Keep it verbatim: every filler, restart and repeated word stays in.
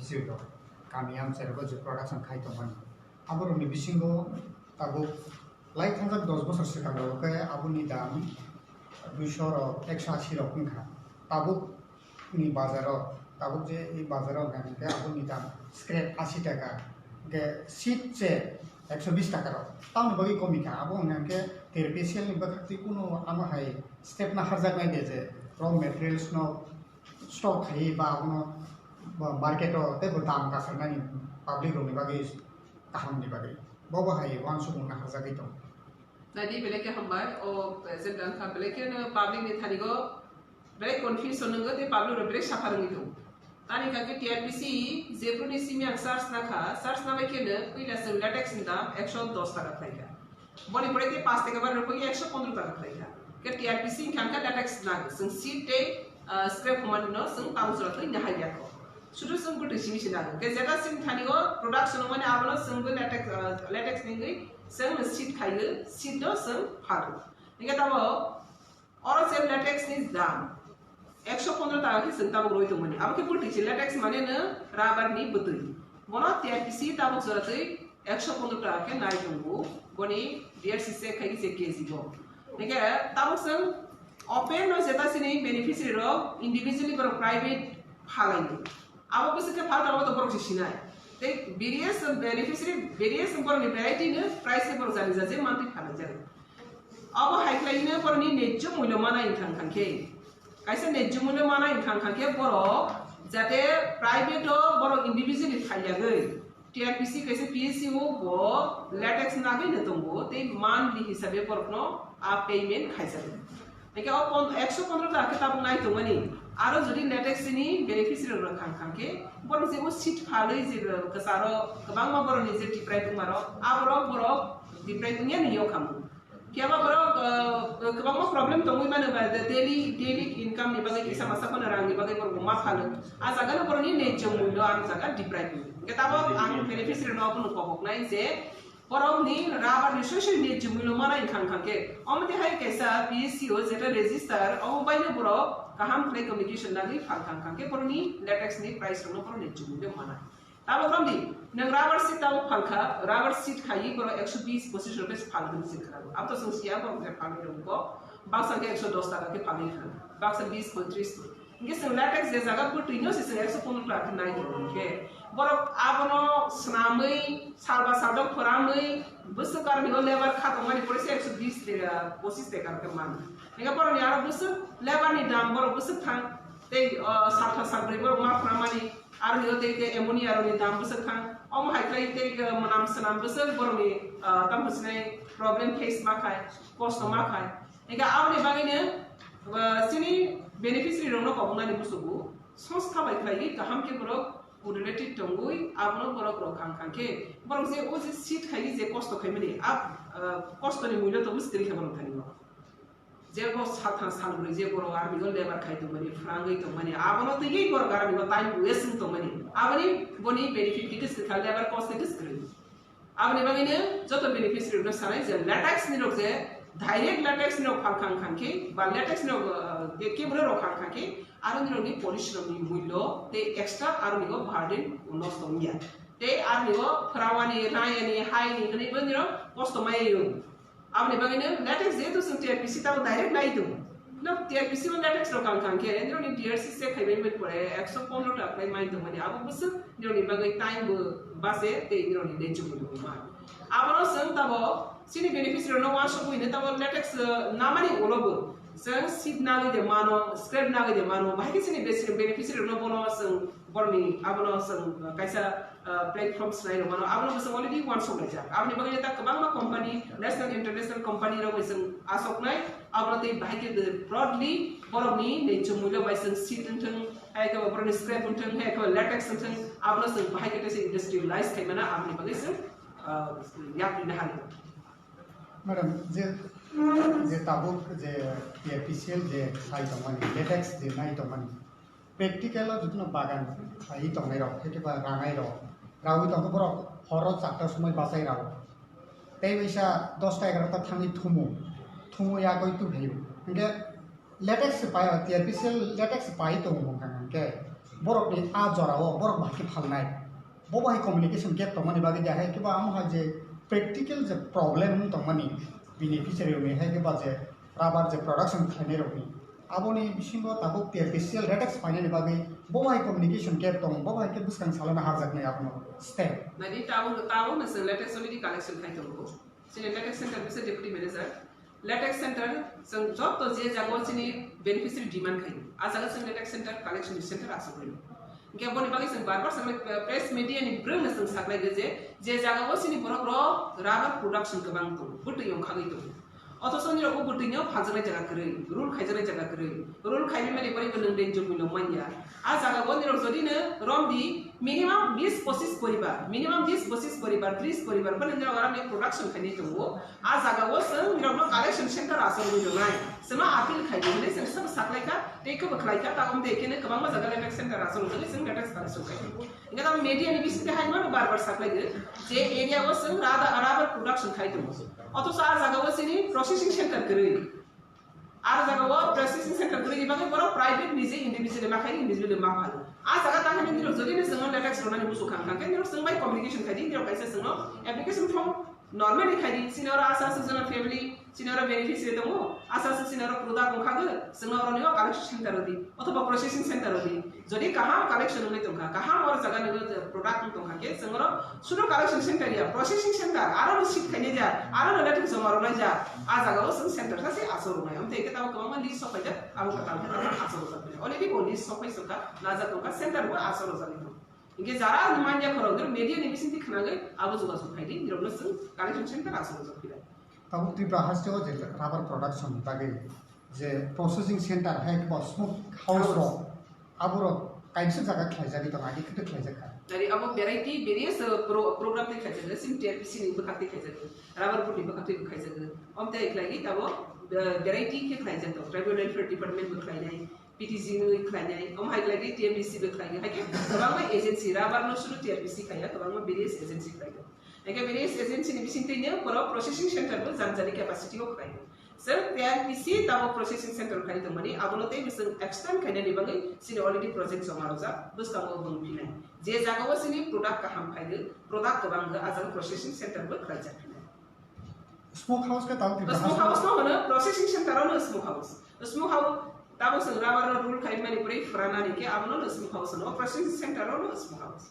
History rok kami amchai rogo je production khai tongmani. Aborokni bisingo tabuk lai thangjak dos bosor swkang rogo khe aboni dam duiso rok, ekso asi rok wngkha. Tabuk ni bazaro, tabuk je i bazaro hwnkha hwnkhe aboni dam scrap asi taka, hwnkhe seed se ekso bis taka rok. Tamoni bagwi komikha, abo hwnkha hwnkhe T R P C L ni bwkhak twi kunu amo hai step naharjaknai de je raw materials no stock khai ba abono ba market o teibo dam kasarnani public rokni bagwi kahamni bagwi. Bobo hai uansukmung naharjagwi tongo. Naidi belai khe hambai, o present wngkha belai kheno public ni thani go belai confusion wngwi tei public rok belai suffer wngwi tongo. Tani kha khe T R P C jephru ni simi ang search nakha, search nabai kheno puila chwng latex ni dam ekso dos taka khlaikha. Boni pore tei paanch taka bar rwphai ekso pondro taka khlaikha. Khe T R P C wngkha khe latex nang chwng seed tei, ah, scrap hwnmani no chwng tabuk jora twi nahai ya kho. Sudu chwng bwtwi simi se nango. Khe jeta chini thani o production wngmani abono chwng bo latex, ah, latex ni wngwi chwng seed khaiwi seed no chwng phago. Hingkhe tamo oro je latex ni dam ekso pondro taka khe chwng tabuk rwi tongmani. Abo khe bwtwi se latex mane no rubber ni bwtwi. Bono T R P C tabuk jora twi ekso pondro taka khe nai tongo. Boni D R C check khai se K G bo. Hingkhe tabuk chwng open no jeta chini beneficiary rok individually borok private phalai. Abo bwswk khe phaltamo to borok se sinai. Tei various beneficiary, various borokni variety no price se borok jani jaje mantwi phalai jago. Abo hai khlai no borokni nejjo mulyo mana wngkha wngkha khe. Kaisa nejjo mulyo mana wngkha wngkha khe borok jate private o borok individually phaiyagwi T R P C kaisa P S U bo latex nagwi no tongo tei monthly hisabe borokno a payment khaijago. Hingke o pon-, ekso pondro taka khe tabuk nai tongmani. Aro jodi latex ni beneficiary rok khang khang khe, borok je o seed phalwi je kwcharo kwbangma borok ni je tiprai tongma rok, aborok borok tiprai tongya ni yok khamu. Khe abo borok, eh, kwbangma problem tongwi mano ba, the daily, daily income ni bagwi kisa masa phano rang ni bagwi borok ma phalo. A jaga no borok ni nejjo mulyo ang jaga tiprai tong. Hingke tabuk ang beneficiary no abono kobok nai je, borokni rubber ni soi soi nejjo mulyo mana wngkha wngkha khe, omo twi hai kaisa P S C o jeta register, omo bai no borok kaham khlai communication nagwi phal kha wngkha khe, borokni latex ni price rok no borok nejjo mulyo mana. Tabuk romdi, nwng rubber sheet tabuk phal kha, rubber sheet khaiwi borok ekso bis pochis rok khe phal hwnwi se khwnago. Abo to chwng siya borok je phalwi rwgo, baksa khe ekso dos taka khe phalwi khwnago, baksa bis, poitris. Hingke chwng latex je jaga bwtwi no se chwng ekso pondro taka khe nai tongo hingke borok abono swnamwi salba saldok phoramwi bwswk aroni o lebar kha tongmani pore se ekso bis taka, pochis taka khe mano. Hingke borokni aro bwswk lebar ni dam borok bwswk thang tei, o, salthar salbrwi borok ma phoramani aroni o tei, tei ammonia rokni dam bwswk thang. Omo hai khlai tei, o, mwnam swnam bwswk borokni, o, tamo sinai problem face ma khai, kosto ma khai. Hingke aboni bagwino, ah, chini beneficiary rokno koboknani busugo songstha bai khlaiwi kaham khe borok related tongwi abono borok rok khang khang khe borok je o je seat khaiwi je kosto khaimani a, ah, kostoni mulyo to bwswk kwrwi kha borok thani o. Je bo salthang salbrwi je borok army o lebar khai tongmani, phrangwi tongmani, abono twiwi borok army o time waste wng tongmani. Aboni boni benefit khe kwswk kha, lebar cost khe kwswk kwrwi. Aboni bagwino joto beneficiary rokno sanai je latex ni rok je direct latex ni rok phal khang khang khe ba latex ni rok, uh, ke-, kebro rok khang khang khe aro ni rok ni polish rok ni mulyo tei extra aro ni bo burden nosto wngya. Tei aro ni bo phwrawani, rayani, hai ni hwnwi bo ni rok kosto maya yung. Aboni bagwino latex jehetu chwng T R P C tamo direct nai tongo. No, T R P C o latex rok ang kang khe, nini D R C check khai bai pore ekso pondro taka khlai mai tongmani, abo bwswk nini bagwi time bo bache tei nini le chukui rwma. Abono chwng tamo chini beneficiary rokno uansukwi hwnwi tamo latex, eh, namani ulo bo chwng seat nagwi de mano, scrap nagwi de mano, bahai khe chini besi-, beneficiary rokno bono chwng borokni abono chwng kaisa, ah, platform swlai rwmano, abono bwswk already uansuk laijak. Aboni bagwi ta kwbangma company, national, international company rok bai chwng asoknai, abono tei bahai khe broadly borokni naichomwi rok bai chwng seat wngthwng, hai khe borokni scrap wngthwng, hai khe latex wngthwng, abono chwng bahai khe tei industrialize khaimana, aboni bagwi chwng, ah, yak rina hari. Madam, je, je tabuk je T R P C L je sai tongmani, latex je nai tongmani, practical o jotono bagan khlaiwi tongnai rok, hwnkhe ba ranai rok, rawi tongkhe borok horo charta somoi bachai rao. Tei waisa dosta egarota thangwi thumu, thumu yagwi tubhaio. Hwnkhe latex se pai, T R P C L latex se pai tongo hwnkha hwnkhe. Borokni a jorao borok bahai khe phalnai. Bo bahai communication gap tongmani bagwi je hai khe ba amo hai je practical je problem wng tongmani beneficiary rokni hai khe ba je rubber je production khlainai rokni. Aboni bisingo tabuk T R P C L latex phainani bagwi bo bahai communication gap tong, bo bahai khe bwskang salano harjaknai abono step. Nadi tabuk, tabuk no chwng latex already collection khai tongo. Chini latex center bisa deputy manager. Latex center chwng joto je jagao chini beneficiary demand khai, a jaga chwng latex center collection center aswk rwino. Hingke boni bagwi chwng bar bar chwng press media ni bwrwng no chwng saklai de je, je jagao chini borok rok rubber production kwbang tongo, bwtwi yong khagwi tongo. Othocho nirok bo bwtwi no phaljaknai jaga kwrwi, rule khaijaknai jaga kwrwi, rule khaimani bagwi bo nwng danger mui no manya. A jaga o nirok jodi no romdi minimum bis pochis poribar, minimum bis pochis poribar, tris poribar, bani nirok aram ni production khainai tongo. A jaga o chwng nirok no collection center aswk rwui rwnai. Chwng no appeal khai di hinwi chwng sabo saklai kha, tei khe bo khlai kha, tabuk tei khe no kwbangma jaga latex center aswk rwui chwng latex collection khai tongo. Hingke tabuk media ni bising tei hai mano bar bar saklai di, je area o chwng rada-, rubber production khai tongo. Othocho a jaga o chini processing center kwrwi. Ar jaga o processing center kwrwi ni bagwi borok private nije individual ma khai individual ma phano. A jaga ta hani nirok jodi ni chwngno latex rwnani muchung kha kha khe nirok chwng bai communication khai di, nirok kaisa chwngno application form normally khai di, chini oro asa asa jona family, chini oro beneficiary tongo, asa asa chini oro product wngkha khe chwngno oro nio collection center rw di othoba processing center rw di. Jodi kaham collection wngwi tongkha, kaham oro jaga ni product wng tongkha khe chwng oro sudo collection center ya, processing center, aro no seat khainai ja, aro no latex joma rwnai ja, a jaga o chwng center sa se aswk rwnai. Amtwi khe tamo kwbangma list sok phaijak, abo kwtal khe tamo aswk rwjak phainai. Already bo list sok phai sokha, najak tongkha, center bo aswk rwjak nai. Hinkhe jara manya khorok media ni bisingtwi khwnagwi abo jogajog khai di, nirok no chwng collection center aswk rwjak phainai. Tabuk Tripura haste o je rubber production bagwi je processing center hai khe bo smoke house rok, aborok kaisa jaga khlaijagwi tongo, agi khe khlaijak kha. Tari abo variety various, uh, pro-, program tei khlaijak, sim T R P C ni bwkhak tei khlaijak, rubber board ni bwkhak tei khlaijak. Om tei khlai tabo, uh, variety khe khlaijak tongo, tribal welfare department bo khlainai, P T G ni khlainai, om hai khlai T M D C bo khlainai, hai khe kwbangma agency, rubber no suru T R P C khlaiya, kwbangma various agency khlainai. Hai khe various agency ni bisingtwi no borok processing center bo jani jani capacity o khlaio. Chwng T R P C tabuk processing center khai tongmani, abono tei chwng extend khainani bagwi chini already project joma rwjak, bwskango bung phinai. Je jagao chini product kaham phaiwi, product kwbang wngkha, a jaga processing center bo khlaijak phinai. Smoke house khe tabuk Tripura Smoke haste house no hwno processing center o no smoke house. Smoke house tabuk chwng rubber no roll khaimani pore phwranani khe abono no smoke house hwno, processing center o no smoke house.